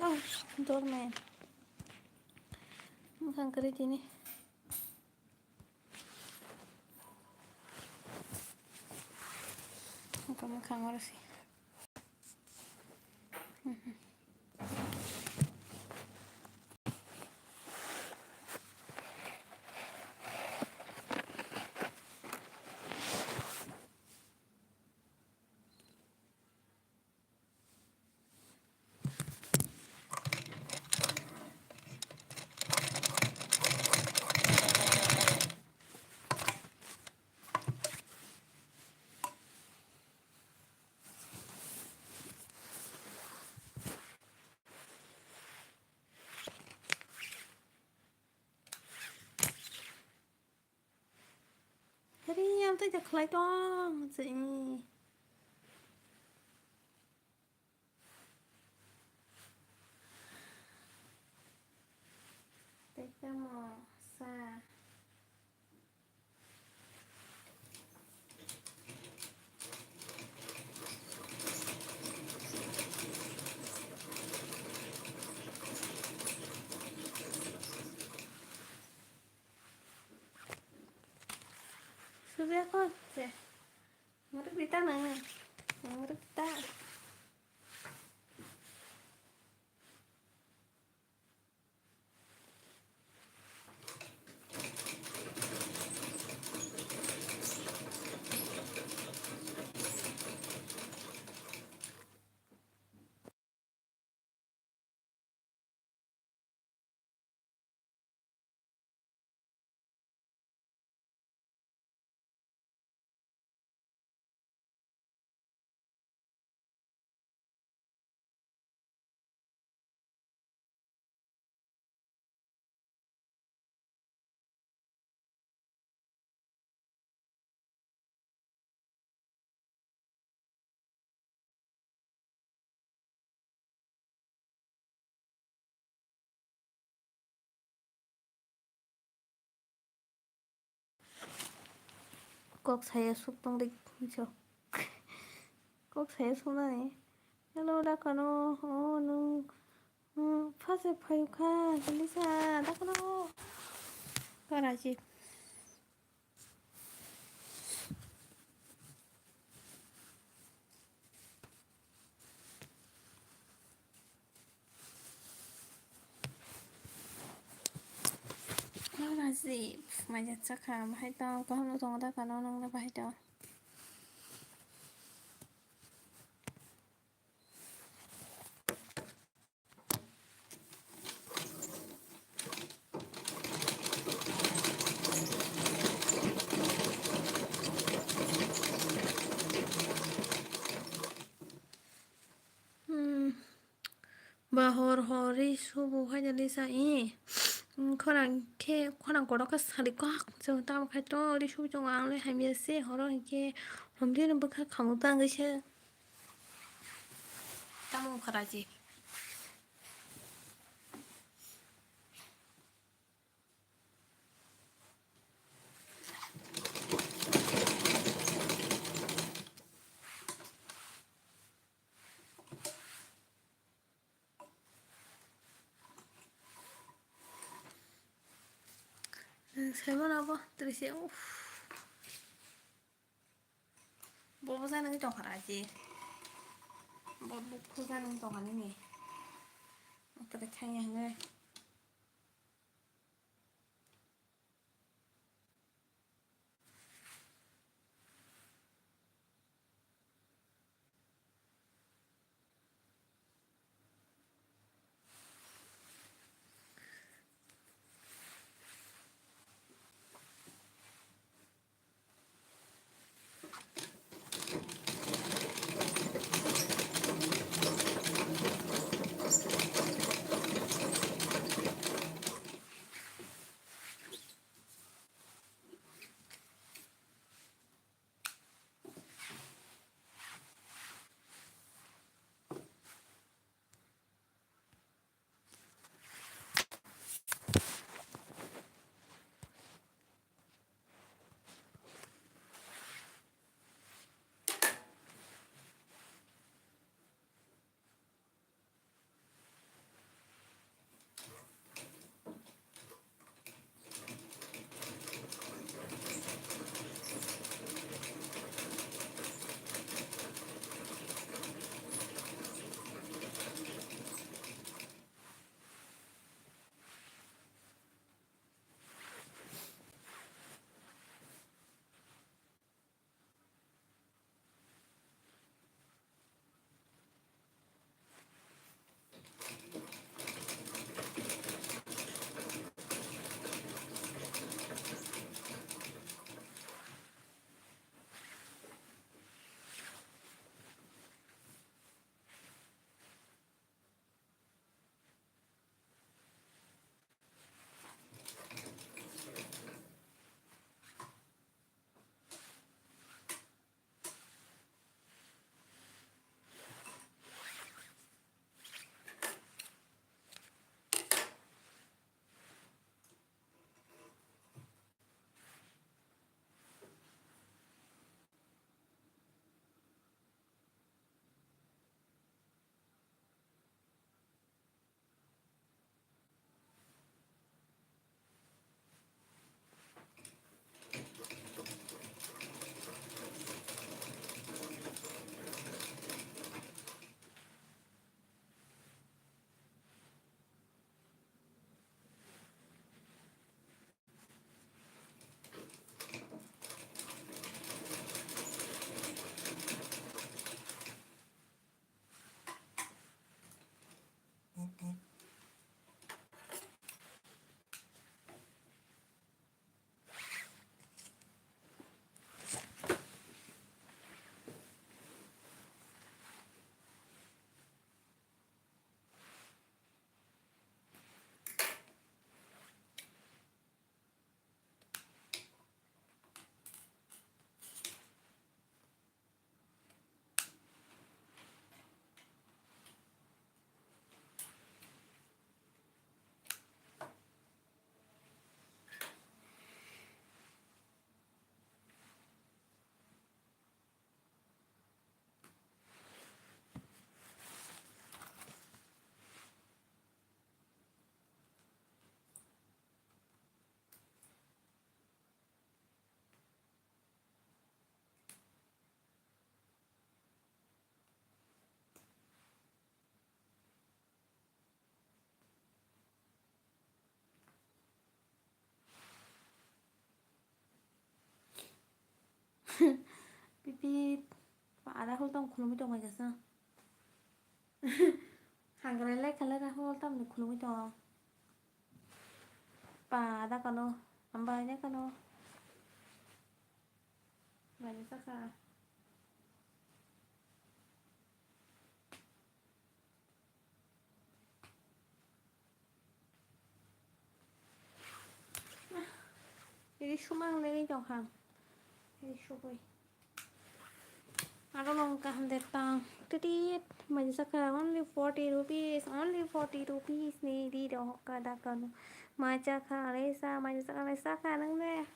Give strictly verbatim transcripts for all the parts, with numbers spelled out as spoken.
Oh, doorman. Mukhang kwrwi tini. Mukhang, mukhang oro se. Hari yang tei jak khlai tong, chini. Tei tamo sa. Sudah kok, ceh. Ngeruk kita nang. Ngeruk kita. Kok saya suk tong rik. Kok saya suk nani. Hello, dakano. Oh, nung. Hmm, phase phayukha, Lisa, dakano. Karachi. Rajiv, maja chakha, bahai tong, kaham no tongo da kano, nang na bahai tong. Hmm. Ba hor hor ri subu hai jani sa i. Khorang khe, khorang kotor khe sari kok chwng tamo khai to ri subu chwng ang le hamya se horo hinkhe homdi no bwkha khamuk tangwi se. Tamo khara ji. Saimano abo trise, uff. Bobo janani tongkha raji. Bo bukhu janani tongkha nini. Tore thangya hwnwi. Pipit. Pa, ada hol tong khulumui tong bai kasa. Hangrai lai khalai ra hol tamni khulumui tong. Pa, ada kano. Ambai ne kano. Bai ne saka. Ini sumang lagi jauh ham. Ini sugoi. Aro long kaham de tang. Titit. Mai jaka only forty rupees. Only forty rupees ni di doh ka da kanu. Mai jaka lesa, mai jaka lesa ka nang de.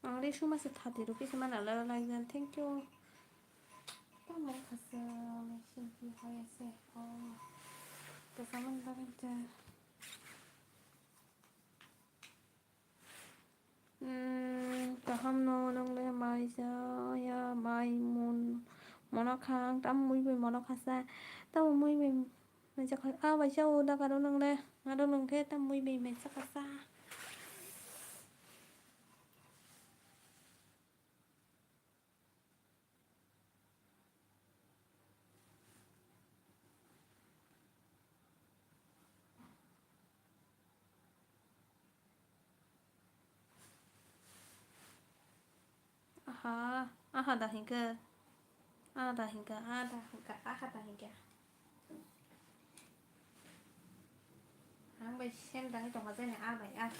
Ang re suma se thirty rupees mana la la la, thank you. Tamo khasa machine ki hoyase. Oh. To saman bagin ta. Hmm, kaham no nang le mai ja ya mai mun mono khang tam mui bai mono khasa tam mui bai mai ja kha a bai ja o da karo nang le aro nang khe tam mui bai mai ja khasa. Aha, aha da hingke. Aha da hingke, aha da hingke, aha da hingke. Ang bai sen dani tongma jani ah bai ah.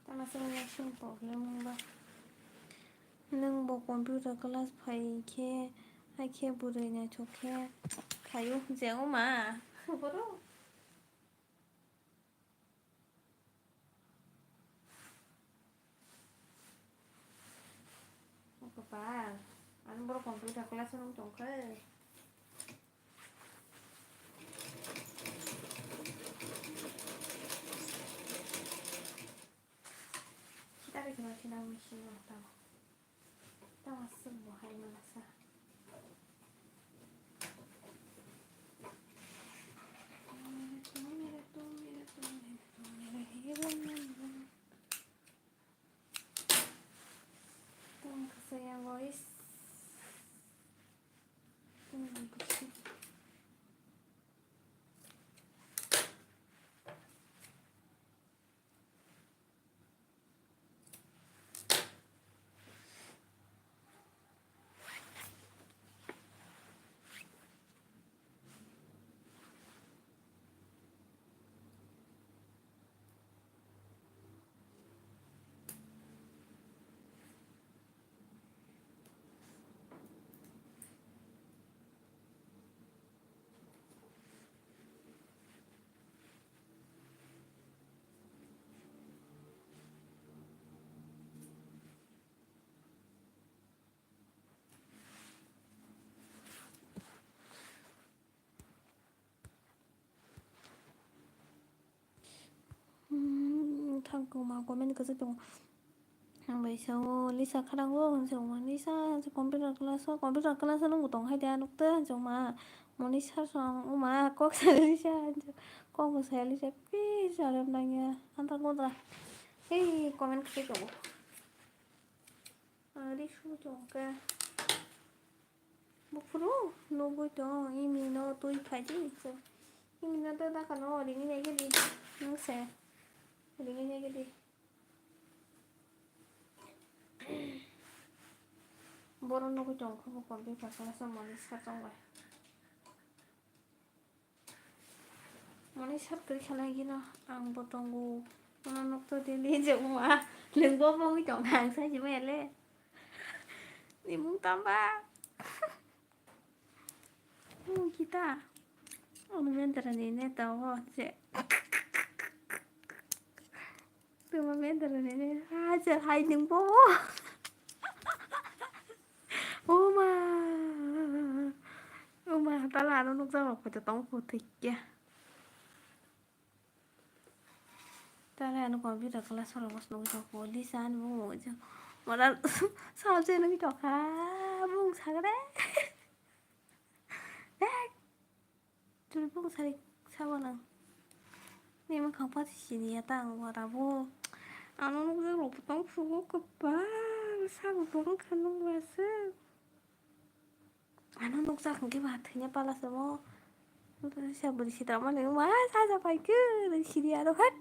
Tama sini sini problem ba. Nang bo computer class phai khe, hai khe bwrwi naithok khe khaio je o ma. Boro. O kopal, ani borok computer class rok tongkhe. Sita bai kheno sina machine rok tamo. Tamo aswk bo hai manasa. Tamo kasa ya boys. Tamo kasa. Hmm, thang koma comment kwchwk tongo. Ang bai sao Lisa kharango, ang sao ma Lisa, ang sao computer class o, computer class o nungbo tong hai de, ang nukte, ang sao ma Monisa song, o ma, kok sa Lisa, ang sao, kok bo saya Lisa, pi sa rem nang ya, ang ta kondra, hei, comment kwchwk tongo. Ari su tong khe. Buphuru nugui tong, imi no twi phai di. Imi no da da kano ringwi nai gidi. Nung se ringwi nai gidi. Boro nugui tong khe bo computer class o mani sa tong bai. Mani sat kwrwi khalai gino ang bo tongo. Ono nukto daily je wngma. Nwng bo wngwi tong kha ang sai se maya le. Nimung tamba. Wng kita. Ono mentra ni neta o je. Tuma mentra ni ne. Ha je hai nwng bo. Oma. Oma tala ano nukjak rok photo tong photo kya. Tare ano computer class oro bos nugwi tongkho, Lisa ani bumung ojak. Mora sabse nugwi tongkha, bumung sagre. Bek. Twi bumung sari sabo nang. Ni mwkhang pati siniya ta ang wara bo. Ano nukjak rok bo tong phugo kwbang, sabo bo wngkha nukbaswk. Ano nukjak hwnkhe ba thwina pala se mo. Sa bwrwi sitra mani wngma saja paikhe, siri aro hat.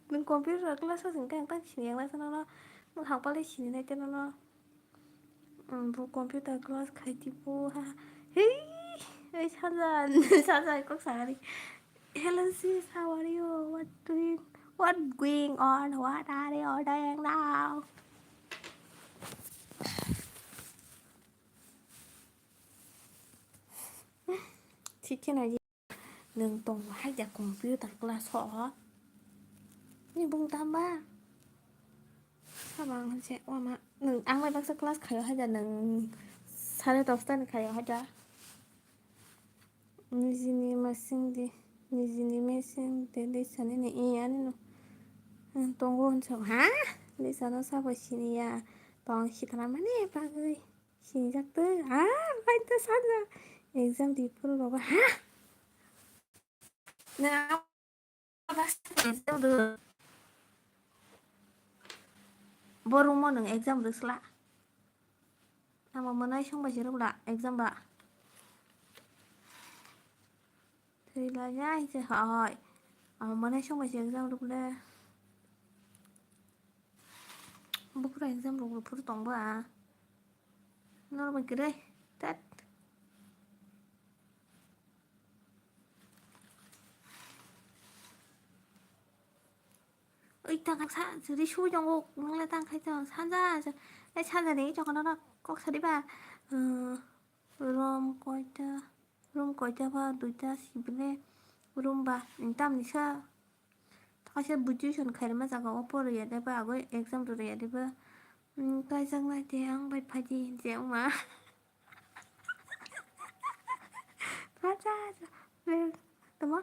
Nwng computer class o hwnkhe ang tang sini yang nasa nono. Mwkhang palai sini nai tei nono. Bo computer class khai tipo ha. Hei, ei saja, saja kok sari. Hello sis, how are you? What doing? What going on? What are you doing now? Chicken aji. Nwng tongo hai da computer class o. Ni bung tamba. Samang se wama. Nwng ang bai baksa class khayo hai da nwng sare dosta ni khayo hai da. Nijini masing di, nijini masing di, di sani ni iya ni no. Nwng tongo hwnsa ha? Di sano sabo siniya. Tong sitra mani bagwi. Sinijak twi, ah, bai twi sanja. Exam di phuru rogo, ha? Nwng exam do. Bo room o nwng exam do sla. Amo mwnai song bai se rwgla exam ba. Thwi la ya se hoi. Amo mwnai song bai se exam rwgle. Buphuru exam rwgwi phuru tong ba. Norok bai kwrwi. Tat. Oi, tang kha sa, jodi sui tongo, nung le tang khai tong, sanja, sa-, eh, sanja ni, chokon no kok sadi ba, eh, room koita, room koita ba, duita, sibile, room ba, tamni sa, kaisa buji son khairma jaga o poriya de ba, agoi exam rwriya de ba, hmm, kaijak nai de, ang bai phaidi, je wngma. Acha, acha, tamo?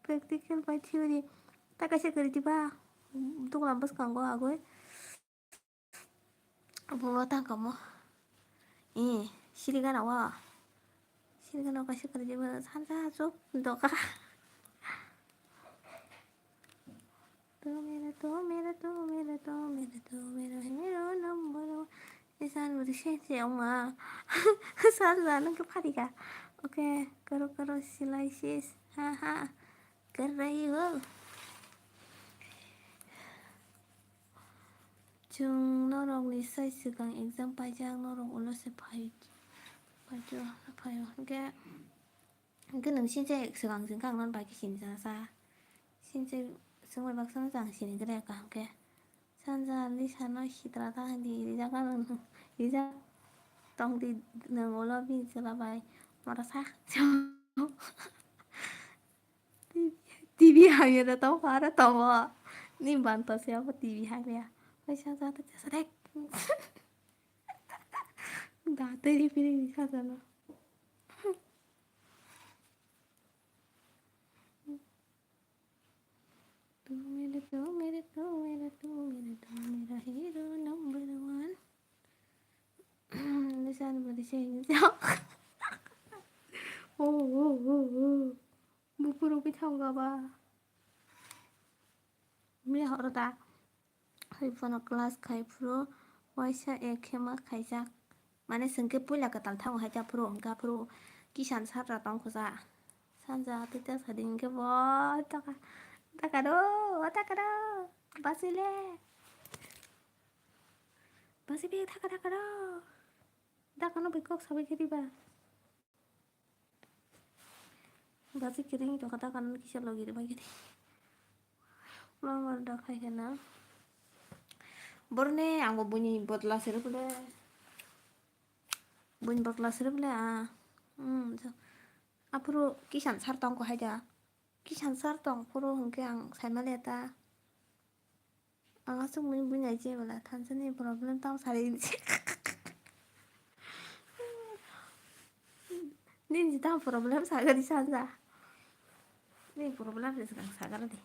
Practical bai theory. Ta kaisa kwrwi diba? Duglam bwskango agoi. Abo tang kamo. Eh, siri gana wa. Siri gana kaisa kwrwi diba? Sanja chuk doka. Tu mera, tu mera, tu mera, tu mera, tu mera hero number one. Isan bwrwi se se wngma. Sanja nung khe phari kha. Okay, karo karo silai sis. Ha ha. Kwrwi o. Chwng norok ni sai swkang exam paijak, norok ulo se phai, phai, phai o. Hwnkhe, hwnkhe nwng sinchai swkang chwng khe ang nono bai khe sini cha sa. Sinchai swngbai baksa no chang sini gre kaham khe. Sanja ni sano sitra ta di rijak ano rijak tong di nwng ulo bini chwla bai mora sa. T V, T V hamya da tong para tongo. Ni ban to se abo T V hamya. Oi sa sa ta sa rek. Da te ri piri ni sa sa no. Tu mere, tu mere, tu mere, tu mere, tu mera hero number one. Nisan bari se. Oh, oh, oh, oh. Bupuru bithang gaba. Mia horo ta. Hai phano class khai phuru waisa ek khema khaijak. Mane chwng khe puila kwtal thango hai ta phuru hwnkha phuru kisan satra tong khuja. Sanja tei ta sadi hwnkhe bo taka, taka do, taka do. Basile. Basi bag taka taka do. Dakano bai kok sabai khe diba? Basi kiring tongkha dakano kisa logi rwbai khe di. Mama da khai khe na. Borne ang bo buini botla se rwphle. Buini botla se rwphle a. Hmm. Aphuru kisan sar tongkha hai da. Kisan sar tong phuru hwnkhe ang saimaliya ta. Ang aswk mui buini ai je bwla thansa ni problem tamo sari. Nini tamo problem sagari sanja. Nini problem se swkang sagara di.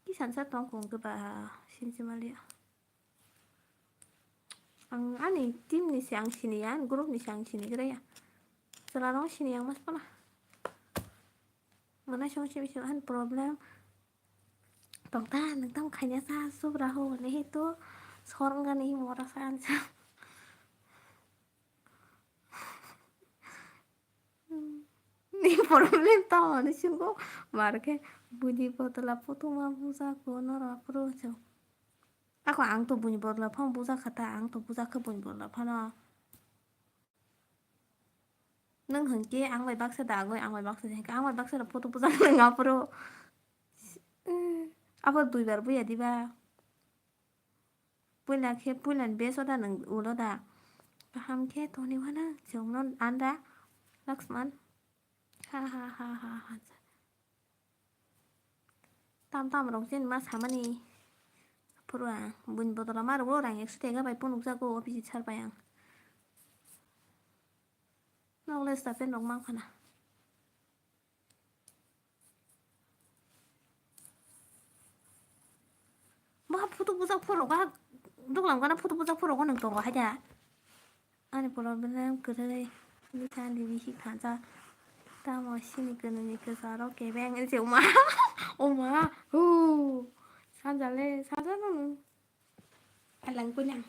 Kisan sa tong kung khe ba sinchi mali. Ang ani team ni se ang sini ya, ani group ni se ang sini gra ya. Chwla rok sini yang mas pala. Mana song simi simi ani problem. Tong ta nang tam khanya sa subra ho ne he to sor nga ne he mora sa an sa. Ni problem tamo ni singo mar khe buini botola putuma bujak bo norok aphuru chwng. Ako ang to buini botola phano bujak kha ta, ang to bujak kha buini botola phano. Nwng hwn khe ang bai baksa da agoi, ang bai baksa da hwnkhe ang bai baksa da photo bujak nwng aphuru. Aphuru duibar buya diba? Puila khe puilani base o da nwng ulo da. Kaham khe toni wana chwngno anda Laxman. Ha ha ha ha ha. Tam tam rok jen ma samani. Phuru ang buini botola ma rwo rang ekso tega bai phunukjago office sar bai ang. Nok le stapen rok mang khana. Ba photo bujak phuru ga duglam gana photo bujak phuru ga nwng tongo hai da. Ani problem kwrwi bwsa dibi hi khansa. Tamo sini kwnwi ni kwcharo kebeng se uma. Uma. Hu. Sanjale, sanjale nung. Alang kulang.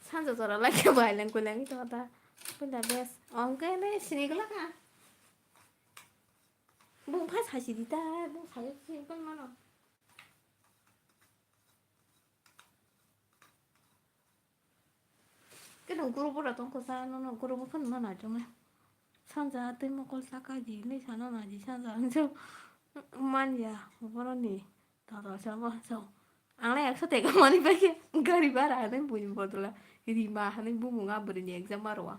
Sanjo jora lagi ba alang kulang itu kata. Punda bes. Ongke ne sini kala ka. Bung phas hasi dita, bung sayo sini kan mana. Keno group ora tong kosa no no group phano no na jong. Sanja tei mokol saka ji ni sana na ji sanja ang jo. Man ya, boro ni. Tata sa bo so. Ang le ekso tega mani bai ke gari bara ne bui bodola. Rima hane bumung a buri ni exam aro.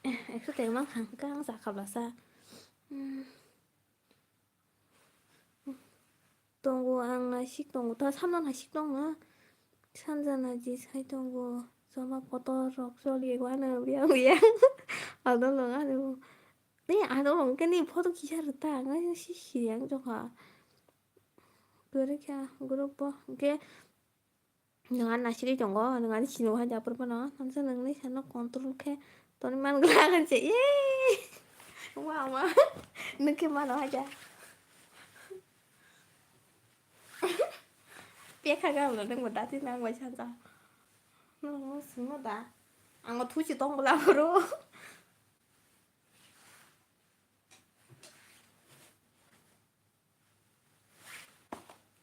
Ekso tega mang khang kang sa khabla sa. Hmm. Tongo ang naisik tongo, ta samno naisik tongo. Sanja naji sai tongo, joma kotor rok choli wano biyang biyang. Adolong ano. Ni adolong khe ni photo kisa rwta, ang si siyang jokha. Kwrwi kha group bo, hwnkhe Nwng ani nasirwi tongo, nwng ani sini hai japor phano, nangsa nwngni sano control khe toni man glak hinse, yee! Wah, wah. Nwng khe mano hai ja. Pekha gabla nwng bo dati nang bai sanja. Nwng simo da. Ang o thuchi tong bwla boro.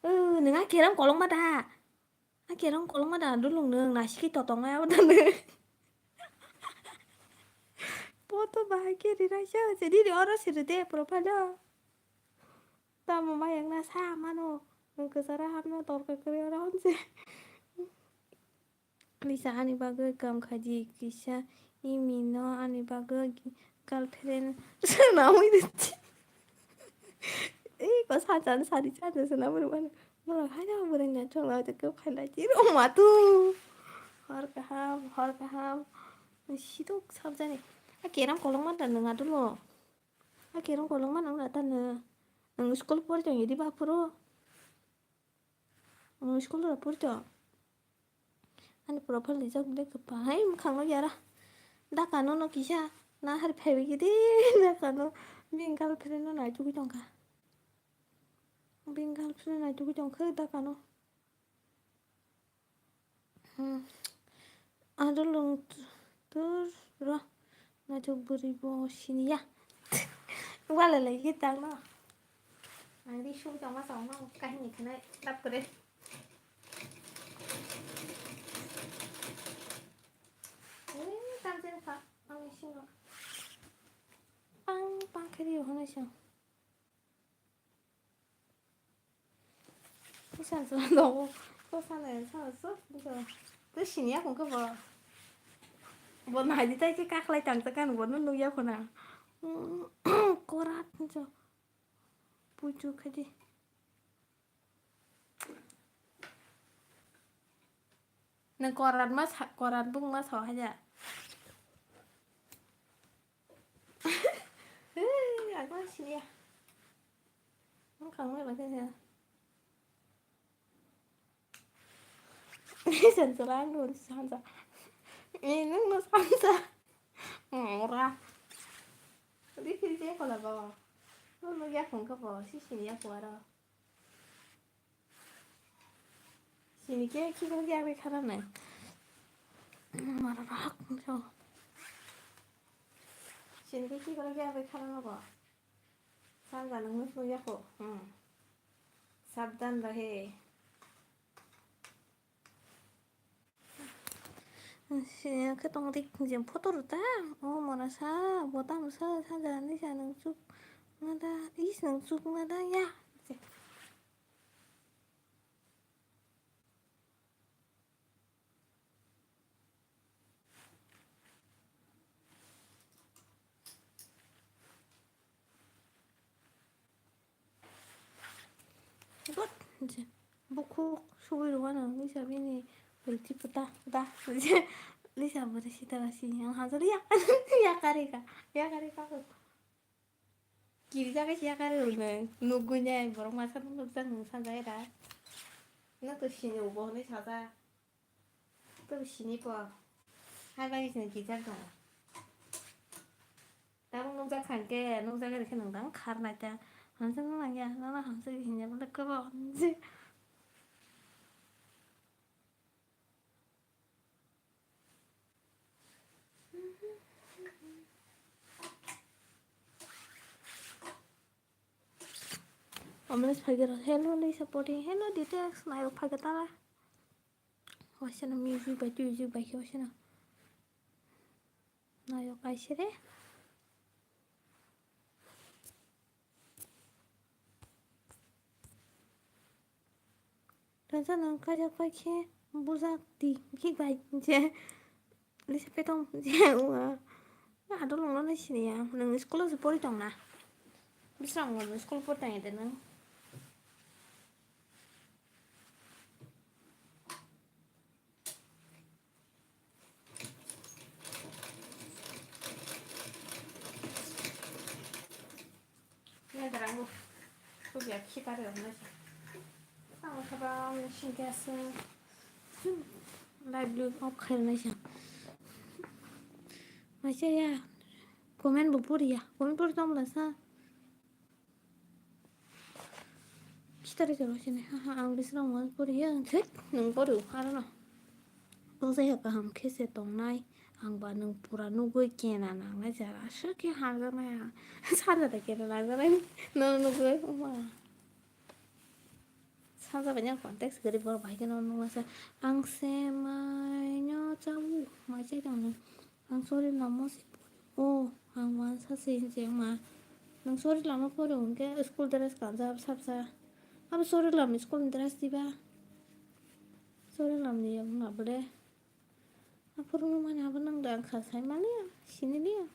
Nwng a keram kolokma da? A kerong kolokma da dulung nwng naisiki totong ya da nwng. Poto bahai ke rina sa se diri oro siri de profile o. Tamo mayang na sa mano. Nwng kwchara hamna torka kwrwi oro hamse. Lisa ani bagwi kam khaidi kisa imi no ani bagwi girlfriend swnamwi rwdi. Ei, ko sacha ni sari sacha swnamwi rwmani. Borok haino bwrwi naithok lai tongkhe phailai tiro matu. Hor kaham, hor kaham. Sidok sabjani. A keram kolokma da nwng adulo. A keram kolokma nwng da tano. Nwng school pori tong idi baphuru. Nwng school rok pori tong. Ani profile rijak bile kwpha hai mwkhang no yara. Dakano no kisa nahar phaiwi gidi dakano bini girlfriend no naitugwi tongkha. Bini girlfriend no naitugwi tongkha dakano. Hmm. Aro lung tur ro. Naithok bwrwi bo siniya. Wala lai khe tangno. Ang ri sum tongma tongno kahini khnai tap kore. Eh, tam chen kha, ang singo. Pang, pang khe ri hono sing. Isan so no, so sana, sana so, so. To siniya kung ko bo. Bo nai di tai ke kaklai tang ta kan bo no nugya khona. Korat so. Puju khadi. Nang korat ma sa, korat bung ma sa haja. Hey, agma siya. Ang kang ma ba kaya. Sen selang dun sansa. Eh, nang no sansa. Ora. Di kiri je kola ba. No no ya kong ka ba, si si ya ko ara. Sini khe khikrok yakri kharana. Mara rak so. Sini khe khikrok yakri kharana bo. Sanja nang nukno yako. Hmm. Sabdan rahe. Sini khe tong dik je photo rwta. O mara sa, botam sa, sanja ni sa nang chuk. Nada, is nang chuk nada ya. Bot, je, bukhuk sugui rwano, Lisa bini bwrwi puta, puta, je, Lisa bwrwi sita rasi, ang hamjak ya, ya karika, ya karika. Kiri jaga siya kare ulne, nugui ne, borok masa nukjak nung sajai da. Nang to sini ubo hwnwi sajak. To sini po. Hai bai sini kijak dong. Tabuk nukjak khan ke, nukjak khe nung dang khar nai ta. Hamsa nang ya, nana hamsa hinya bole kabo. Omo le phaikhe rw, hello Lisa Pori, hello details, nairok phaikhe tara. Waisano music bai twi music bai khe waisano. Nairok kaisere. Rwchapnw kaijakpai khe bujak di, bihik bai je Lisa Petong je ua. Adol wngno nai siniya, nwng school o se pori tongna? Bisrang wngno school pori tongya de nwng? Nai darang bo. Kubya khita re hwnai sa. Tamo saba machine gas. Light blue off khai hwnai sa. Maisa ya. Comment bo pori ya. Comment pori tong bwla sa. Khita re jalo sini. Ha ha, ang bisrang mo pori ya. Thik, nung pori, aro no. Bwsai kaham khe se tongnai, ang ba nwng pura nugui kena nangnai jara, aswk khe hamjaknai ang. Sanja da kena nangjaknai, nono nugui, oma. Sanja bai nang context gari borok bai khe nono nuknasa. Ang se mai no chabu, mai chai tongni. Ang sorry lamo se pori. O, ang wansa se hinse ma. Nwng sorry lamo pori hwnkhe school dress kanjak sapsa. Abo sorry lam school dress diba? Sorry lam ni abole. Aphuru mani abo nang da kha sai mani ya, sini liya.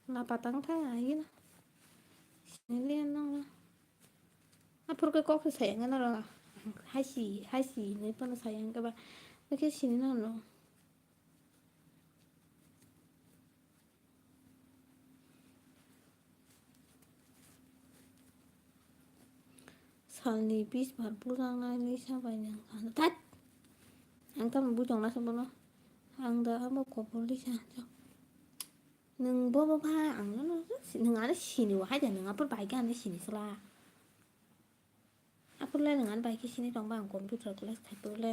La patang tha ya na. Sini liya nang la. Aphuru ke kok sai ya na la. Hasi, hasi ni pano sai ya ke ba. Ke sini na no. Salni bis bar bujaknai Lisa bai nang sano. Tat! Ang tamo bujokna se bono. Ang da abo kopor Lisa. Nwng bo bo ba ang no, nwng ano sini o hai da nwng aphuru bai khe ano sini sala. Aphuru le nwng ano bai khe sini tong ba ang computer class khai phuru le.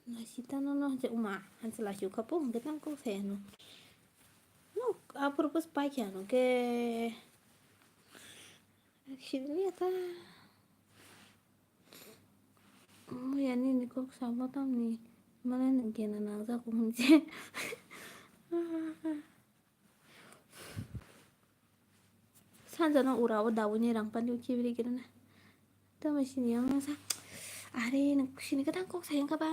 Naisita no no je uma hanse la siu khapu hwnkhe tang kok sai ano. No aphuru bus pai khe ano ke. Sini ya ta. Muya nini kok sabo tamni mane nang kena nang jago hwnje. Sanjana ura o dawi ni rang pani o kibiri kiri na. Tama sini yang sa. Are nang sini katang kok sayang kaba.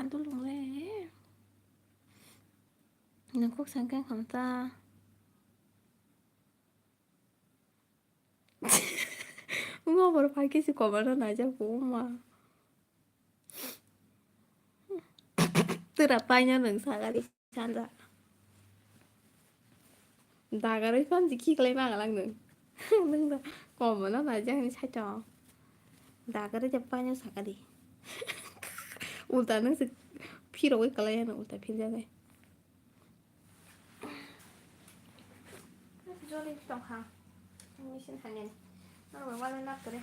Adul le. Nang kok sayang kan kamta. Wngma borok phai khe se koborno naijak bo wngma. Twra paino nwng sagari sanja. Dagarwi panji khiklai mangalang nwng. Nwng da koborno naijak hinwi saito. Dagarwi je paino sagari. Ulta nwng se phirogwi kwlai ano ulta phirjagwi. Joli tongkha. Machine thangni. Norok bai walai lab kare.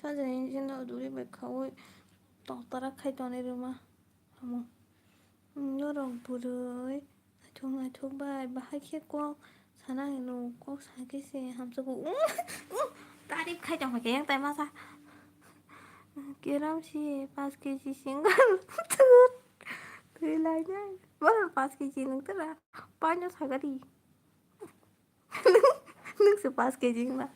Sajani engine no duri bai khaui tongtara khai tonwi rwma. Amo. Norok bwrwi naithok naithok bai bahai khe kok sana hino, kok sakhe se hamjakgo. Tarif khai tongkha khe yang tai masa. Keram si paanch K G single. Twi lainai. Ba paanch K G nung tara. Paino sagari. Nung se paanch K G na.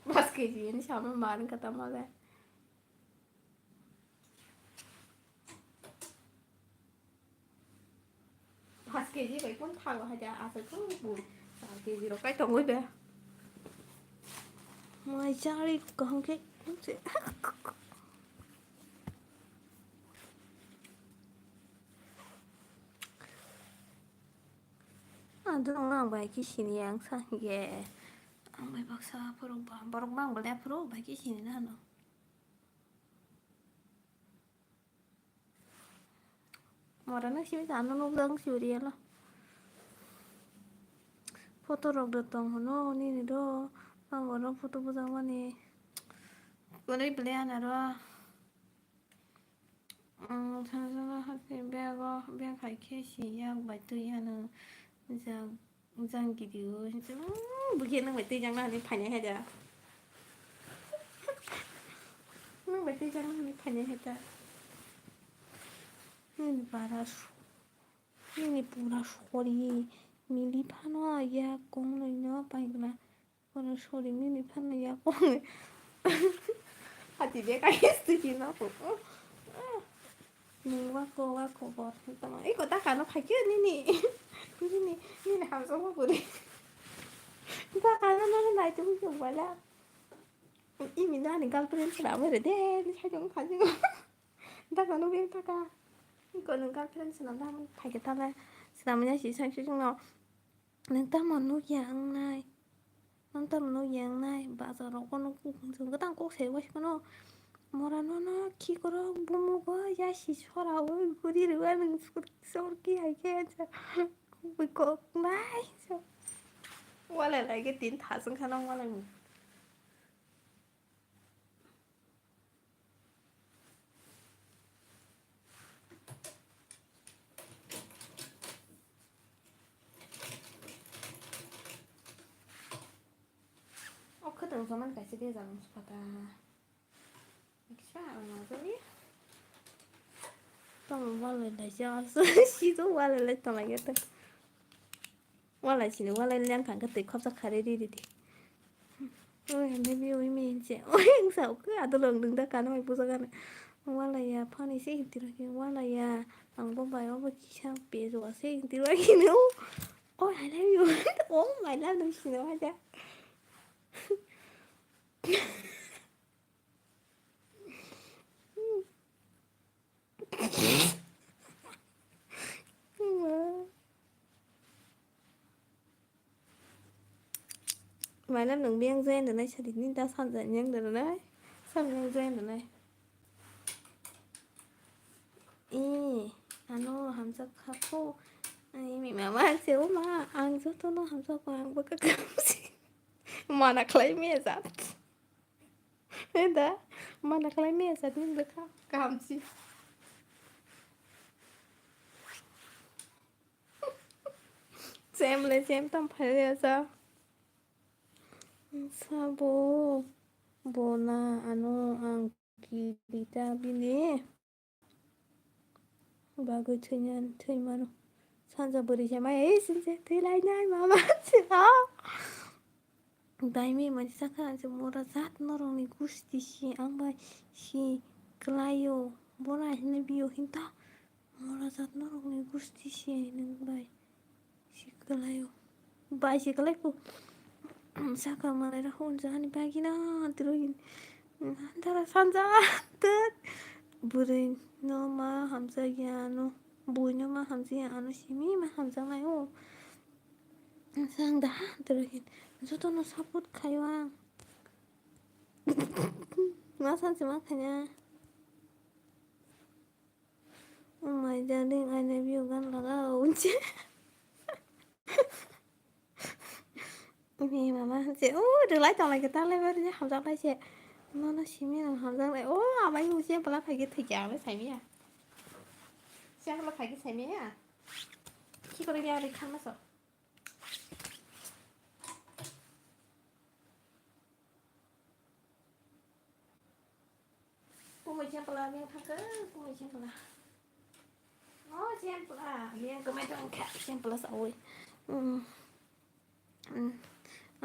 Paanch K G ni sama maring kata male. Paanch K G bai kun thago haja asai ko bu. Paanch K G rok kai tongoi be. Mai chari kaham ke. Adung ang bai khe sini ang sa hingke. Ang bai baksa borok ba, borok bang bole borok bai khe sini na ano. Mora nang simi sa ano nuk dang suri ano. Photo rok do tong hono nini do. Ang oro photo bujang mani. Kone bole ano ro. Ang thangjakna hakhe bag o, bag hai khe si yak bai twi ano jang, jang gidi o. Bwkhe nwng bai twi jakna hwnwi phainai hai da. Nwng bai twi jakna hwnwi phainai hai da. Nini bara su-, nini pura sori mili phano yak kong nwi no paigwna. Kono sori mini phano ya kong. Hati de kai sti ki na ko. Ni wa ko wa ko bor. Tama iko ta kano phai kyo nini. Nini, nini hamsa mo puri. Ta kano no nai tu ko bala. Imi na ni girlfriend sra mo re de ni sai jong phai jong. Ta kano be ta ka. Iko no girlfriend sra da phai ke ta la. Sra mo ya si sai si jong no. Nwng tamo nukya wngnai? Nwng tamo nukya wngnai? Bazar rogo no chwng kwtang kok sai waisa mano. Mora no no khikorok bumugo yasi sora ui guri rwya nwng sur sur ki hai khe sa. Kubui kok nai sa. Wala lai khe tin thasung khana wala ni. O khwtwng saman kaisa bejak wngkha ta. Kisa ang najani. Tamo walai lai jak. Sido walai lai tong lai ya ta. Walai sini walai leng thang khe twi khopsa kharwi ri ri di. Oi hande bi oi mi hinse. Oi wngsa khe adolong nwng da kano hai bujak ano. Walai ya phani se hinti rok walai ya. Ang bo bai obo kisa pejo ase hinti rok hino. Oh, I love you. Oh, I love you sino aja. Maila nwng biyang jai nai sadi ni da sanjai ni yang nai. Sanjai jai nai. Ee, ano hamjak kha pho. Ani mi mama ang se o ma, ang joto no hamjak kha, ang bwkha kha si. Mana khlai me jat. Eda, mana khlai me jat ni bwkha kaham si. Chem le chem tam phai ya sa. Sabo bona ano ang kirita bini bagwi thwinya thwimano. Sanja bwrwi se maya, "Ei, sinse thwi lainai mama," se, "Ah." Daimi mani sakha, ang se mora jat norokni gusti si ang bai si kwlaio, bora hinwi bio hinta mora jat norokni gusti si nwng bai si kwlaio, bai si kwlai ku. Sakha malai rok hwn jani bagina tiro hin antara sanja tek bwrwi no ma hamjakya ano, bui no ma hamjakya ano, simi ma hamjaknai o. Ang da, tero hin jotono support khaio ang. Ma sanse ma khaina. Oh my darling, I love you gan laga unche. Ni mama se, oh, rwlai tong lai ke ta lai bari hamjak lai se. Nono simi nang hamjak lai. Oh, amai unche pala phai ke thik ya, amai sai miya. Siya pala phai ke sai miya. Ki kore ya, re khan ma so. Kumui sempla, miyang thangkha, kumui sempla. Oh, sempla, miyang kumui thangkha, sempla sawi. Hmm. Hmm.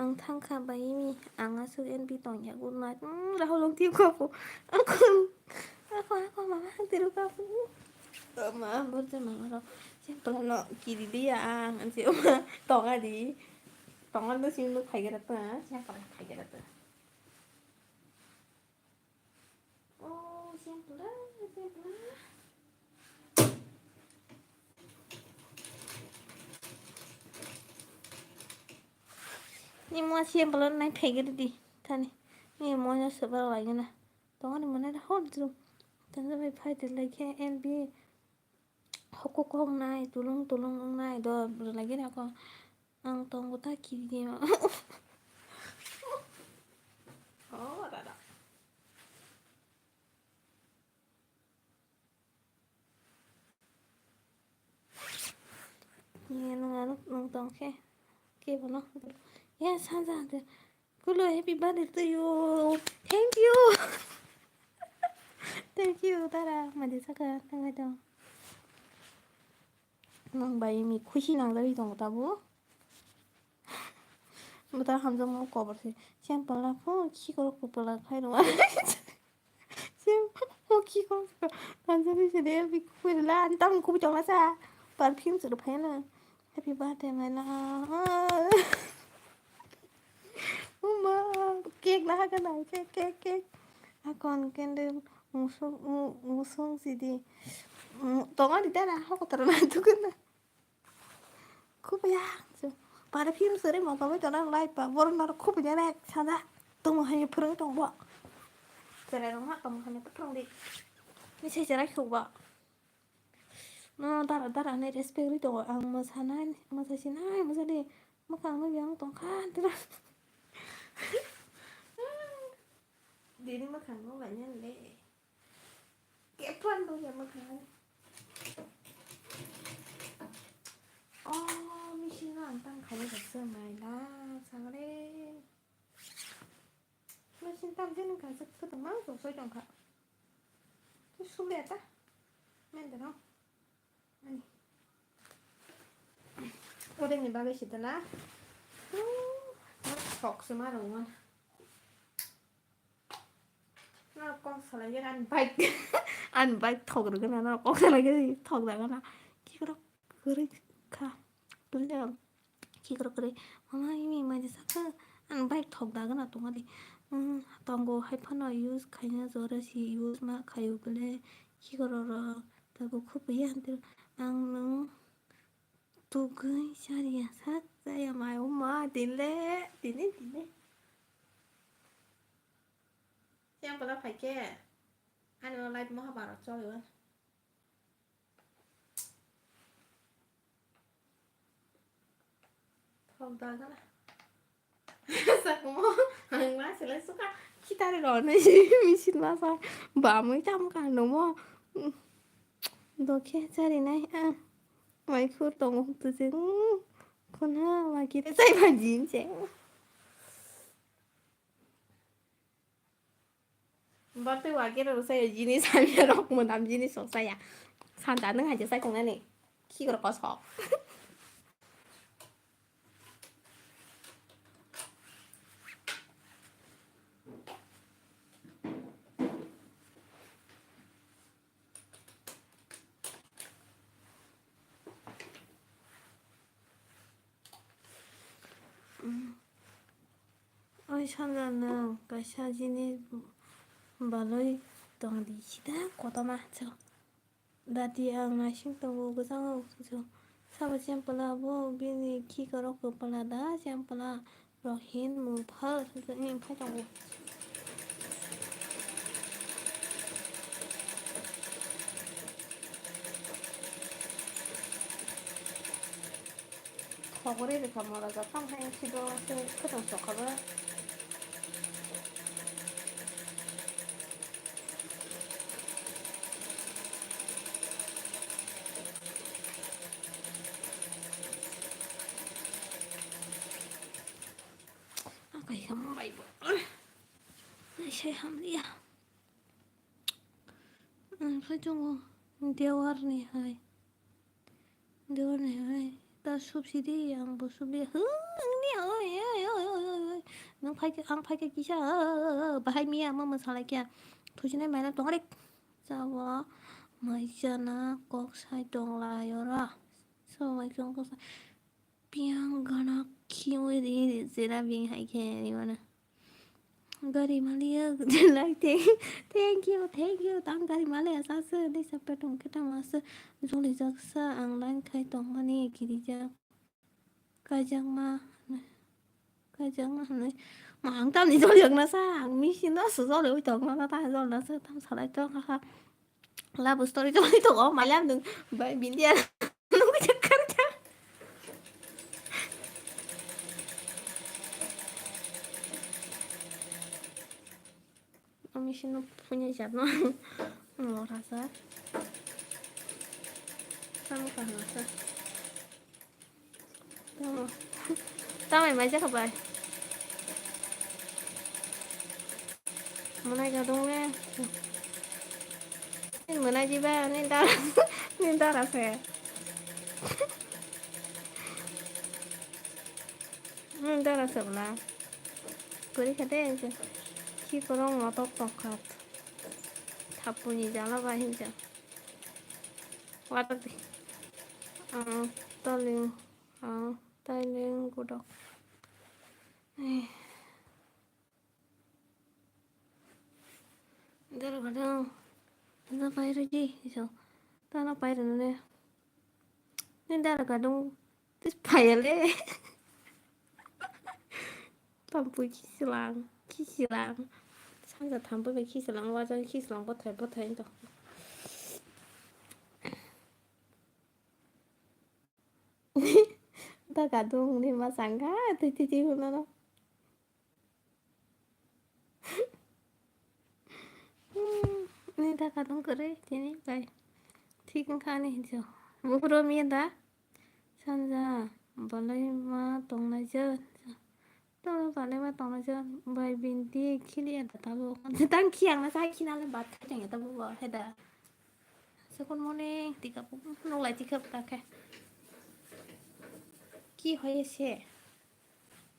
Ang thangkha bai mi, ang aswk N B tongya, good night. Hmm, Rahul wng tip kha po. Ako, ako, ako, mama, ang tiru kha po. Ma, borja mama ro. Sempla no, kiri dia ang, ansi oma, tonga di. Tonga no sing nuk phai gara ta, sempla phai gara ta. Oh, sempla, sempla. Ni mo sempla nai phai gara di, thani. Ni mo no sebar lai gana. Tongani mane da hor drum. Tanda bai phai de lai khe N B hokok hoknai, tulung tulung wngnai, do lai gana ko. Ang tongo ta kiri. Oh, da da. Ye, nung ano, nung tong khe. Ke bono. Ye, sanja de. Kulo, happy birthday to you. Thank you. Thank you, tara. Madi saka, tangai tong. Nung bai mi khusi nang jagwi tongo tabo. Bwta hamjakma kobor se. Sempla pho, khikorok kupla khai rw. Sem, mo ki ko, tanjani se de, bi kubui la, ani tang kubui tong la sa. Perfume se phai na. Happy birthday, my love. Uma, cake na ha kana, cake, cake, cake. Akon candle, musung, mu-, musung sidi. Mm, tonga di dara, hoko tara na tukuna. Khubui ya, so, para film sere mo kami tona lai pa, bor naro khubui ya nek sada, tong hai phurung tong bo. Sere rong ha tong hai phurung di. Ni sai sere khubui. No, dara, dara, ne respect ri tong, ang mo sana, mo sa sina, mo sa di, mo kang no yang tong khan tira. Dini mo kang no banyan le. Keplan dong ya makan. Oh, machine ang tang khawi rok se mai la, sangre. Machine tam jeni kha se khe tong mang sok soi tong kha. Tu sule ta. Men de no. Ani. Ode ni bagwi sita na. Sok se ma rong. Norok kok salai gana, ani bike, ani bike thok rwgana, norok kok salai gana, thok rwgana. Kikorok kwrwi kha. Kikorok kwrwi. Mama, imi mai saka, ani bike thok rwgana tongani. Hmm, tongo hai phano use khaina jora si use ma khayo bole. Kikorok rok, tago khupui ya, ang nung tugui sariya sak jaya mai, o ma, din le, dini, dini. Yang pala phai khe, ani o light moha baro choli o. Thok da gana. Sakmo, ang ma sele suka, khitari ro na si, misin ma sa, ba mui tam ka no mo. Dokhe chari nai, ah. Mai khur tongo tu se, hmm. Khuna, ma kire sai ma jin se. Bwtwi wagera rw saya jinis hamya rok mwnam jinis rok saya. Santa nwng hai je sai tongnani. Khikrok kosok. Oi Sanja, nwng kaisa jinis balwi tongdi, sida kotorma. Dati ang naising tongo, bwskango sabo chempla, bo bini khikrok kwpla da, chempla rok hin mung phal sujak ni phai tongo. Khogorwi rwkha mora jak, tamo hai sido se khwtang sokha ba. Akai kha mobile bo. Nai sai hamliya. Ang khe chungo dewar ni hai. Dewar ni hai. Ta subsidi ang bo subli. Hu, ang ni oi, oi, oi, oi, oi, oi. Nang phai khe, ang phai khe kisa, ah, ah, ah, bahai miya ma mwsalai kya. Thusinai maila tong rek. Chawa mai chana kok sai tong lai ora. So mai chana kok sai. Piang gana khiwi di di zera bing hai khe ni mana. Gari malik, like, thank, thank you, thank you. Tang gari malik asa se, ni sepe tong kita masa, joli jaksa, ang line khai tong mani, kiri jak. Kajakma, kajakma, ne. Ma, ang tam ni joli jakna sa, ang misi no su joli ui tong na, ta joli na sa, tam salai tong ha. Love story joli tong, oh, malam dong, bai bindia. Nungwi jakar ja. Ami sino punya jatno. Mora sa. Kamu kaham sa. Tamo. Tamai mai jakha bai. Mwnai ka dong le. Ni mwnai jiba, ni dara, ni dara se. Ni dara se bla. Kori khade je. Khikrok motok tokha. Thapuni jala ba hinja. Watak di. Ah, toling. Ah, toling gudok. Eh. Dara gadang. Dara pairo ji, iso. Tana pairo nune. Ni dara gadang. Tis payale. Tampui khisilang, khisilang. Sanja thampui bai khisilang, wajan khisilang, bothai, bothai to. Da gadung ni ma sangha, tui, tui, tui, hunana. Hmm, ni da kadung kwrwi tini bai. Thik wngkha ani hinwi. Buphuru miya da? Sanja, balai ma tongnai je. Tong balai ma tongnai je. Bai bindi khili ya da tabuk. Tang khi ang na sai khina le bat khai tong ya tabuk bo, he da. So, good morning, tika pu, nung lai tika pu ta khe. Ki hoye se?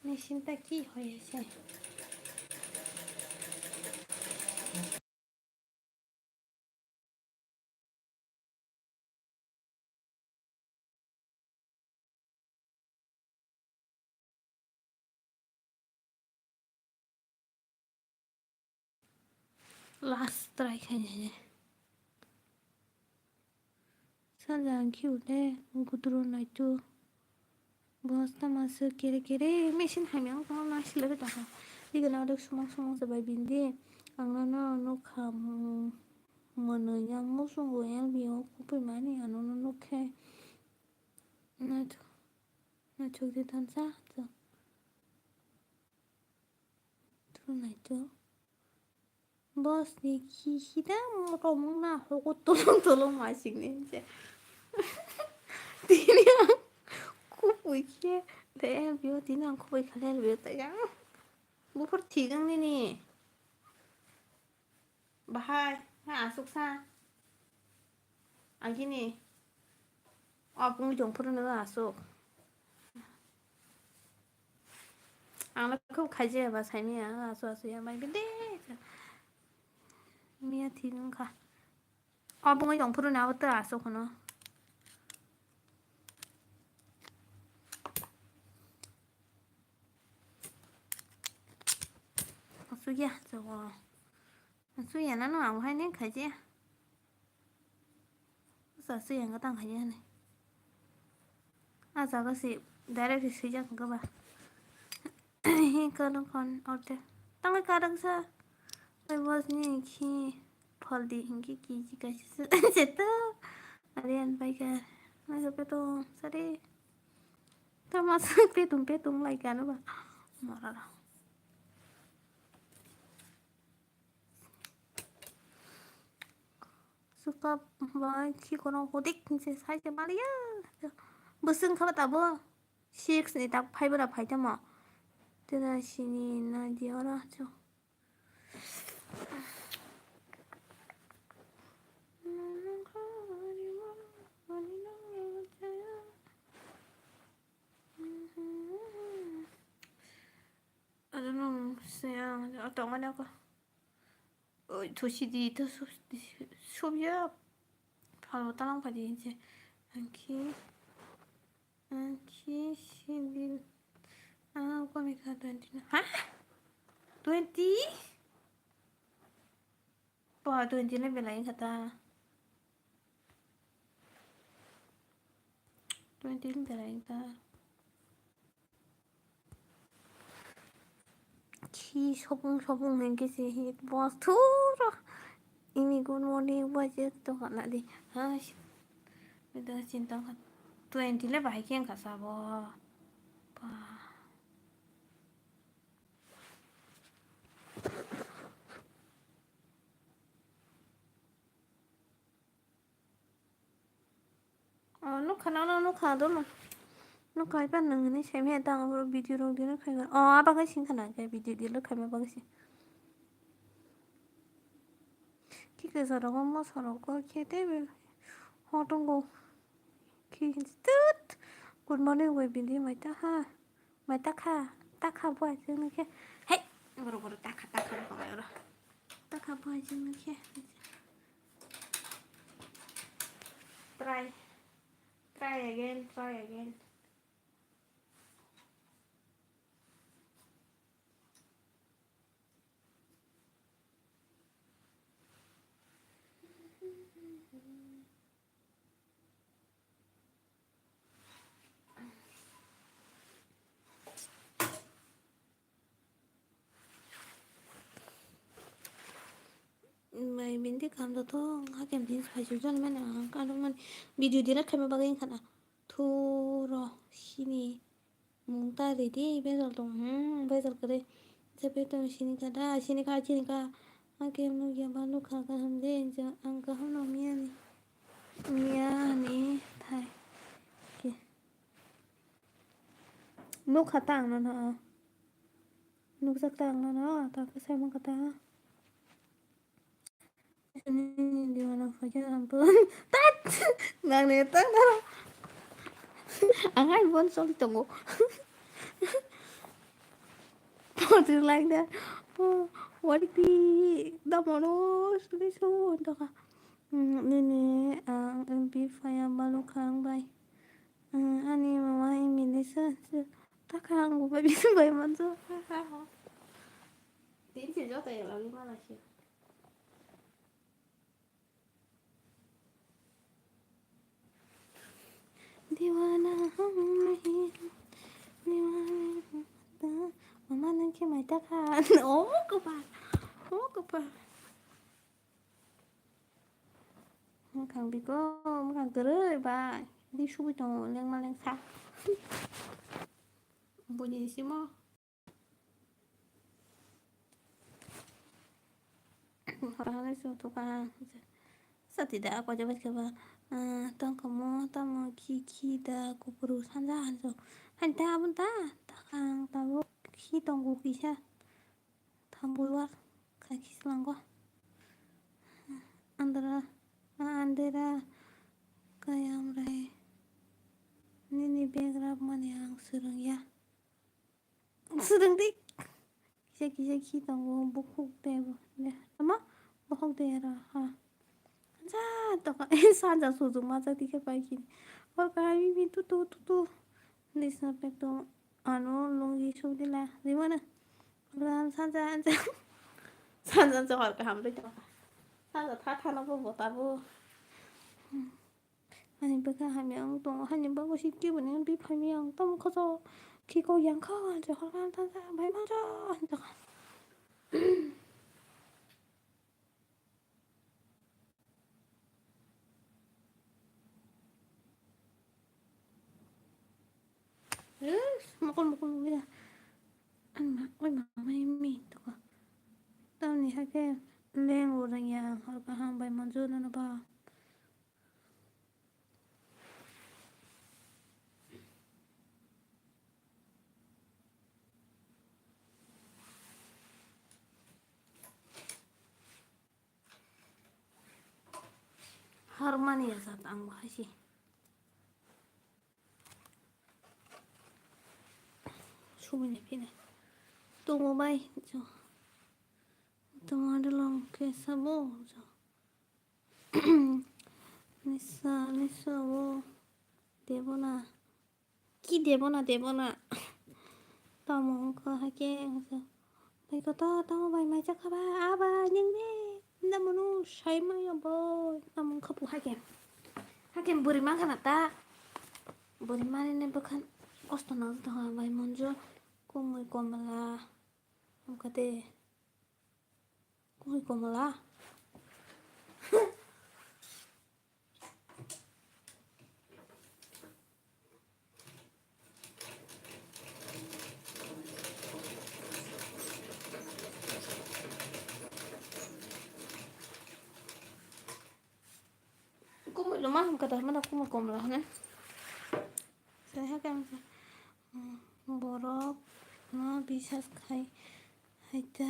Nishinta ki hoye se? Last try khainai. Sanja ang khiu le gudro naitu. Boss tama se kere kere machine hamya wng tongma sila bai tongkha. Bigana odok sumang sumang se bai bindi. Ang nono nukha, mm, mwnwi yang musungo L B O kupui mani ang nono nukkhe. Naitu, naituk di tansa. Thunai to. Boss ni khi khi da mo to mung na ho ko tolong tolong ma sing ni je. Tini ang kubui khe de L B O tini ang kubui khale L B O ta yang. Buphur thik ang nini. Bahai, ha asuk sa. Agini. Obo wng tong phuru no aswk. Ang no khub khaijaya ba saimaya, asu asu ya mai bide. Miya thik wngkha. Obo wng tong phuru no abo to aswk hwno. Aswk ya, jogo. Aswk ya nano ang hai ne khaijaya. Sa sui yang tang khaijani. A jaga si direct si sui jak kha ba. Hi kano kon order. Tang ka dak sa. Oi bos ni khi phol di hingi ki ji ka si se to. Arian bai ka. Mai so pe to sari. Ta ma sa pe tum pe tum lai ka no ba. Mara. Suka bai khi kono hodik se sai se maliya. Bwswng kha ba tabo six ni tak five ra phai tamo. Tena sini na di ora cho. I don't know, se ang tongmani ako. Oi, thusi di, to sub-, subya. Phalo talang phadi hinse. Angki, angki, sidi. Ah, kami ka twenty na. Ha? Twenty? Pa, twenty na belai kata. Twenty na belai kata. Khi sopung sopung hingke se hi boss thuro. Ini good morning ba je to kana di. Hai. Beda chinta kha. Twenty le bahai khe wngkha sabo. Pa. Oh, nukha, no, no, nukha, dono. Nukha, ipan nang hinui semi eta ang boro video rok dino khaikha. Oh, abagai sing khana khe video dilo khaima bagai sing. Ki kesa rogo mosa rogo khe tei be hotongo. Ki tut. Good morning, we bindi mai ta ha. Mai takha, takha buai chwng nukhe. Hei, borok, borok, takha, takha, borok, borok. Takha buai chwng nukhe. Try. Try again, try again. Mai bini de kam da to, hakem din phai sujak mani ang kanu mani video delete khaima bagwi wngkha na. Thuro sini mung ta ridi bejal tong, hmm, bejal kwrwi. Jepe tong sini ka da, sini ka, sini ka. Hakem nukya ba nukha kaham de, ang kaham no miyani. Miyani thai. Ke. Nukha ta ang nono. Nukjak ta ang nono, ta khe saimang kha ta. Nini diwana phaikhe ang to. Tat! Nang ne tang daro. Ang hai bon soli tongo. What is like that? Oh, what is the, the mono soli so on to ka. Hmm, nini ang M P phaya balu khang bai. Hmm, ani mama imile sa, sa, ta khang bai, bai manjo. Tin se jota ya lagi mana sih? Diwana hum nahi, diwana hum ta. Mama nang khe mai ta kha. Oh, kopa. Oh, kopa. Mwkhang biko, mwkhang kwrwi bai. Di subui tongo, lengma lengsa. Boni simo. Hora hora su tuka. Sati da ko jabat ke ba. Ah, tong komo, tamo khi khi da kupuru sanja hanjo. Han ta abun ta, ta kang ta bo khi tongo kisa. Thambui war khai khislango. Andra, andera kayam rai. Nini bag rwmani ang swrwngya. Swrwngdi. Kisa kisa khi tongo, bukhuk de, de. Ama? Bukhuk de ra, ha. Sanja toka, sanja sujuk majak dikhe pai khini. Hor kaham mi tu tu tu tu. Nisna pek to, ano lungi sudila. Rimana. Hor kaham sanja, sanja. Sanja sanja hor kaham ri toka. Sanja tha tha no bo bota bo. Ani bwkha hamya wng tongo, hani bagwi si kebo ni wng biphaimya wng tamo khoso khiko yang kha, je hor kha ta ta bai manjo, ta kha. Mokol mokol wngya. Ani ma, oi ma, mai mi, to kha. Tamni hakhe leng urang ya, hor kaham bai manjo nono ba. Harmani ya sat ang bahai si. Sumini phine. Tongo bai jo. Tamo adolong ke sabo jo. Nisa, nisa o debona. Ki debona, debona. Tamo wngkha hakhe wngkha. Bai koto tamo bai mai chakha ba, aba ningni namunu saimaya bo. Tamo wngkha bo hakhe. Hakhe bwrwi mankha na ta. Bwrwi manine bwkhan kosto nang tongha bai monjo kumui komla. Wngkha de. Kumui komla. Kumui loma hwn kwtal mano kumui komla hwnwi. Sai hakhe ang sa, mm, borok no bisas khai, hai ta,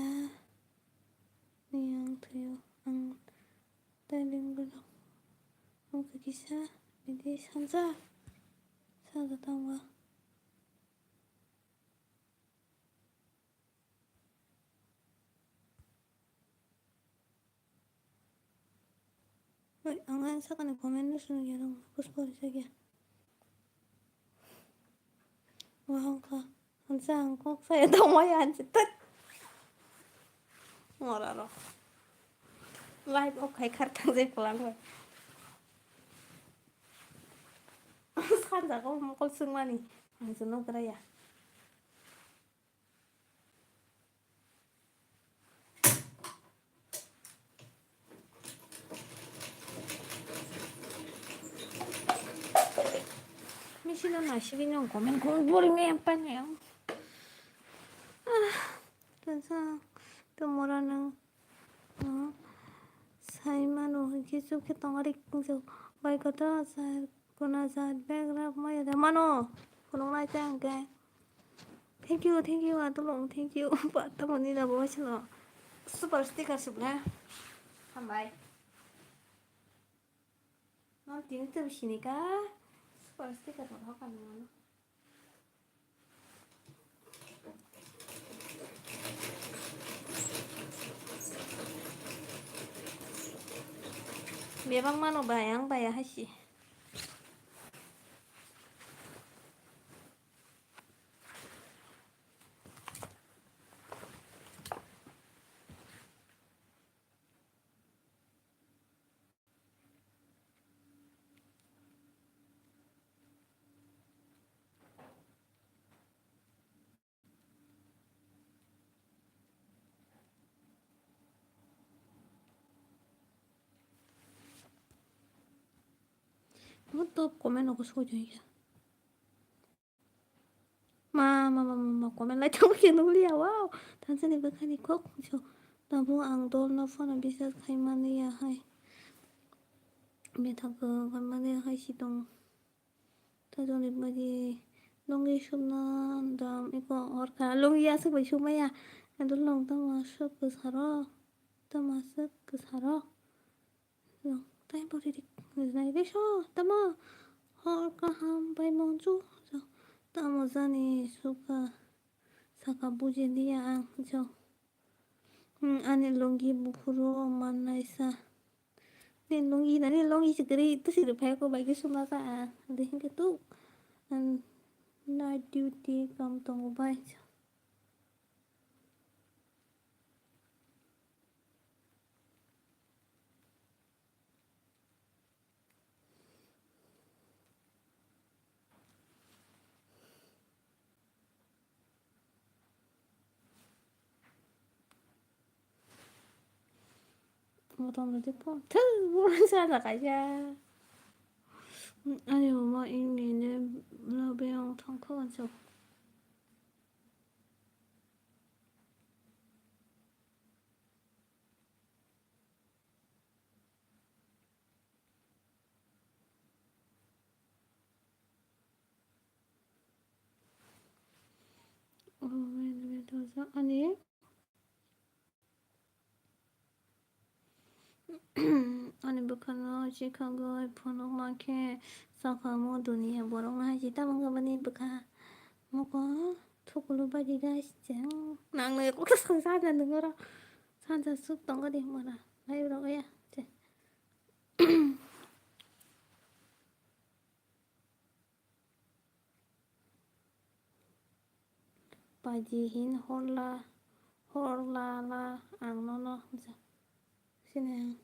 ni ang thwio, ang tei bini borok. Ang kisa, bini sanja, sanja tangwa. Oi, ang ayang sakani comment no swnwi ya, rang puspori sakya. Wahong kha, hansa ang kok saya tongmaya hansi tat. Ngora ro. Live off khai khar thang jai plang bai. Sanja ko mokol swngmani, ang se nok raya. Misi no naisingwi no comment kung bori me yang pan yang. Ah, tensa, tumora no. Sai mano hwnkhe chukhe tongo rik wngkhe bai kotor sai kuna jat bag rak maya da mano phunuknai tei hwnkhe. Thank you, thank you, Atulung, thank you. Ba, tamo nini abo waisano super sticker subna. Hambai. Nang tini tei sinika super sticker no hokan mano. Bebak mano bai, ang bai hai si. Mo top comment rok soi tong kha. Ma, ma, ma, ma, ma, comment lai tong khe nukliya, wow. Thansani bwkhani kok, so, tabuk ang dolno phano bisas khai mani ya hai. Bethak khai mani ya hai si tong. Tajoni bagi lungi sumna dam iko orkha. Lungi aswk bai sumaya. Endo long tamo aswk kwsaro. Tamo aswk kwsaro. Long tai bori rik nai reso tamo. Hor kaham bai monju. Tamo jani suka saka buji niya ang jo. Hmm, ani lungi bukhuro mannaisa. Ni lungi na ni lungi sikri tu siri phai ko bai ke suma ka. Dehin ke tu. An night duty kam tongo bai. Motom rwdi po. Thuu, bo sa da kaisa. Ani mama ingni ne lobe ang thangkho anso. Oh, wait, wait, wait, ani, ani bwkhano chikhagwi phunuk mankhe sakha mo duniya borok no hai se tamung bani bwkha moko thukulu badi guys cheng nang no kok sa sa na nungora sanja suk tongo de mora lai rok ya che. Paji hin horla, horla la ang nono sini ang.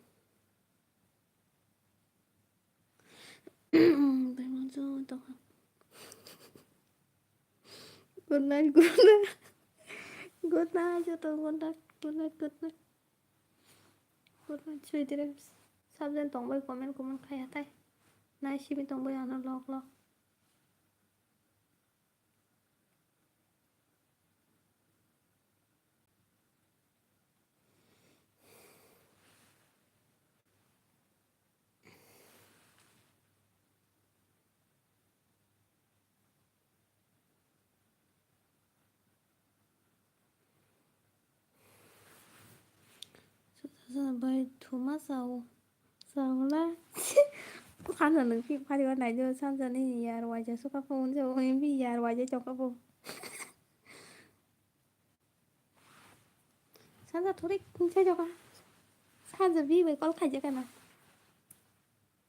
Good night, good night. Good night, joto good night, good night, good night. Good night, sweet dreams. Subject tongbai comment, comment khai hatai. Nai simi tongbai ano log log. Bai thuma sao. Sao la. Khana nang phi phari wa nai jo sanja ni yar waja suka phone jo phi yar waja choka phone. Sanja thuri kungsa joka. Sanja bi bai call khaija kana.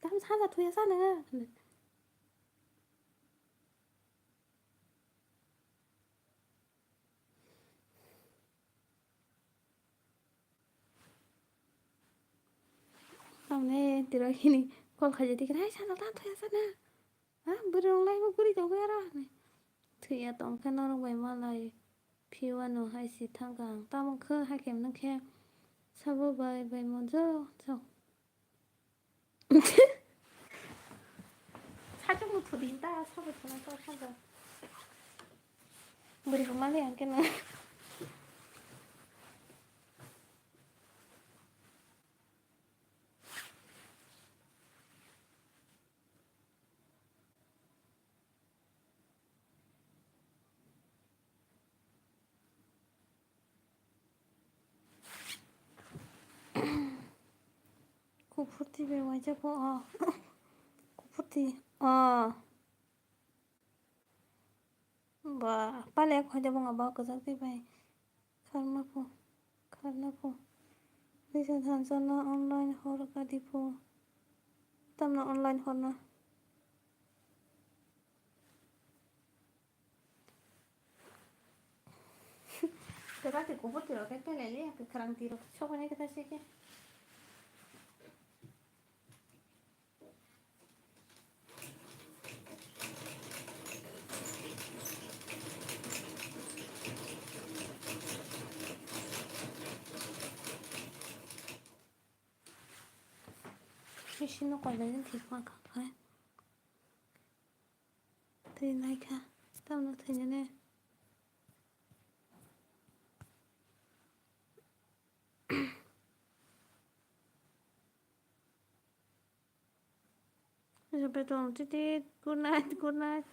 Tam sanja thuya sana. Tamne tiro hini call khaija tikhe hai sana tam thuya sana. Ha, bwrwi rok lai bo guri tongwi aro hinwi. Thwiya tongkhe norok bai malai phiwano hai si thangkha ang. Tamo khe haikhe hwnwi khe sabo bai bai monjo jao. Sachung no thudi ta sabo thuna ta sabo. Bwrwi rok malai ang khe no. Kuphurti bai waijak o. Kuphurti. O. Ba, pale khoi de bunga ba kwchak twi bai. Kharma pho, kharna pho. Risa thansa no online hor ka di pho. Tamno online horna. Kwrak ti kubur ti rok khe pele le, kwkhrang ti rok sok nai kwthar se khe. Sisi no koi bai thik ma kha khai. Twi nai kha. Tamno thwi nene. Joto tong titi, good night, good night.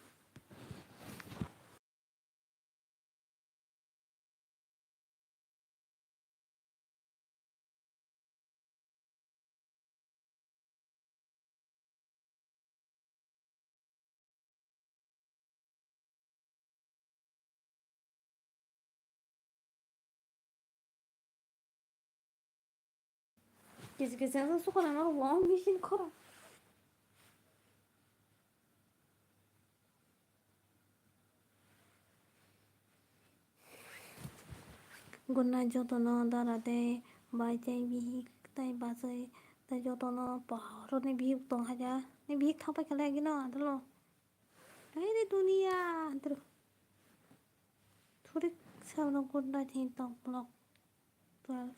Kisi kisi ang sukha nang nang bo machine khoro. Guna jotono dara tei bai tei bihik tei bachai tei jotono pohorni bihik tong kha ja. Ni bihik thang pai kha le agino adolo. Hai re duniya, adro. Thurik sabno guna thing tong blok. Twelve.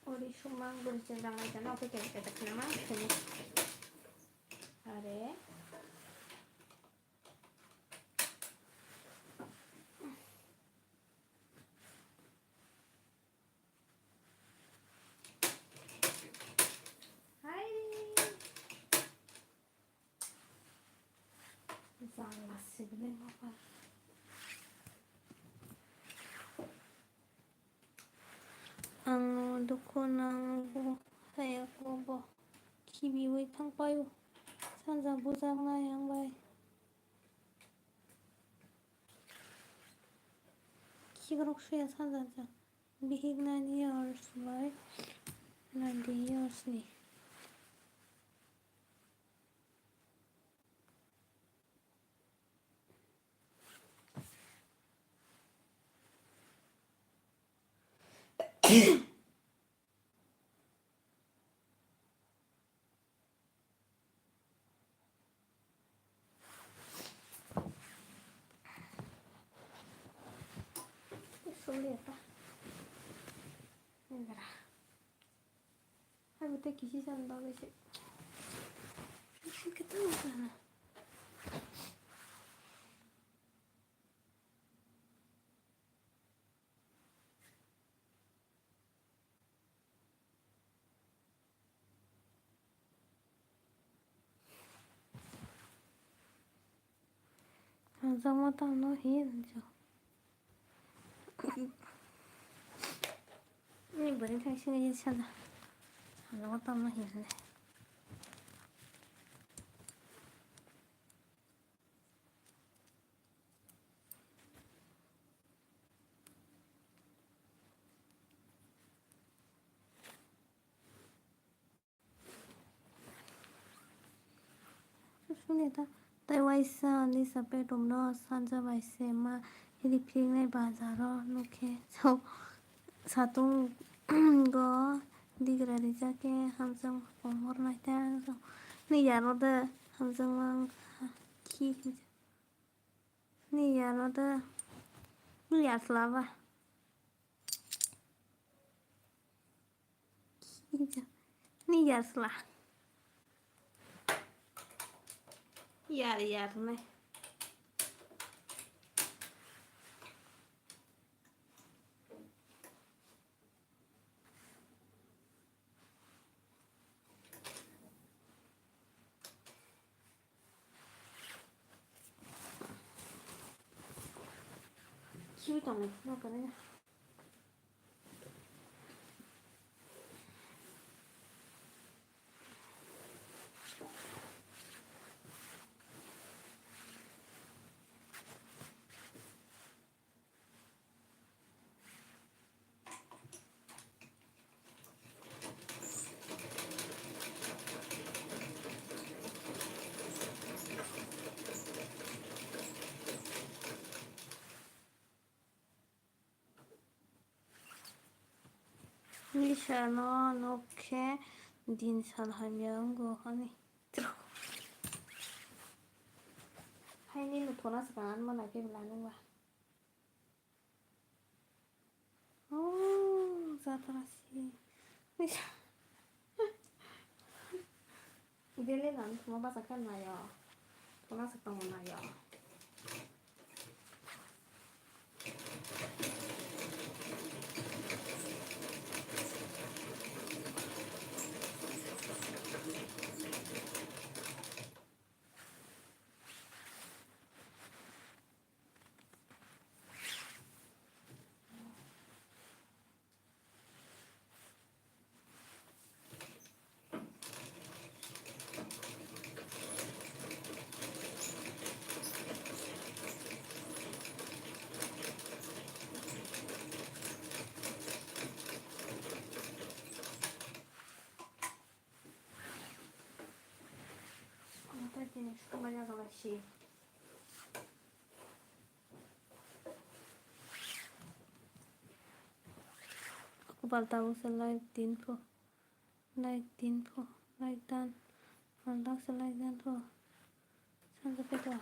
Ori sumang buri chengrang lai jana, oke, kere kere khna ma, khani. Are. Hai. Jala sibling apa? Ang dukhu nango hai, ako bo khibiwi thang paio. Sanja bujaknai ang bai. Khikrok suya sanja jak. Bihik nine years bai ninety years ni. Suli apa? Indra. Hai, bete kisi san bagwi se. Kisi kita sana. Hamjakma tamo hiya nukjak. Ni bwrwi thang sini sana. Hamjakma tamo hiya nukjak. Suni ta tei waisa Lisa bedroom no sanja bai se ma riphinai bazar o nukhe. Satung go digra rijak khe hamjakma kongor nai ta ni yaro de hamjakma khi. Ni yar no da. Ni yar sla ba. Ni yar sla. Yar yar ne. Kiwi tongo, no kare. Lisa no nuk khe din sal hamya wngo hwnwi. Haini no thona swkang ani mana khe belai nungba. Oh, jatra si. Daily nang thuma basa khe nayo. Thuna se tongo nayo. Chini sukuma jaga bai si. Kupal tabuk se light din pho. Light din pho. Light dan. Maldak se light dan pho. Sanja peto.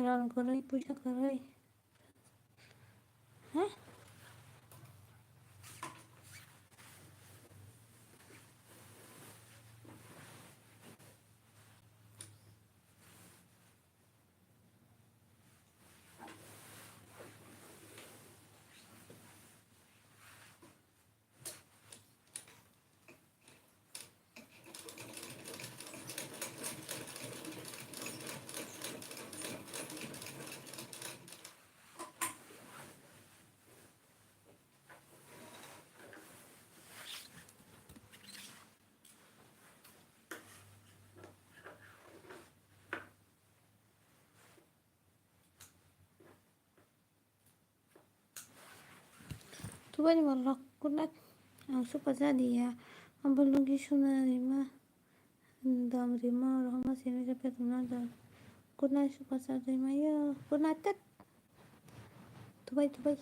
Rang kwrwi, puisa kwrwi. Ha? Tubani borok kunat ang supa jadi ya. Abo lugi suna rima dam rima rohma sini jape tuna da. Kunat supa sa rima ya. Kunat tet. Tubai, tubai.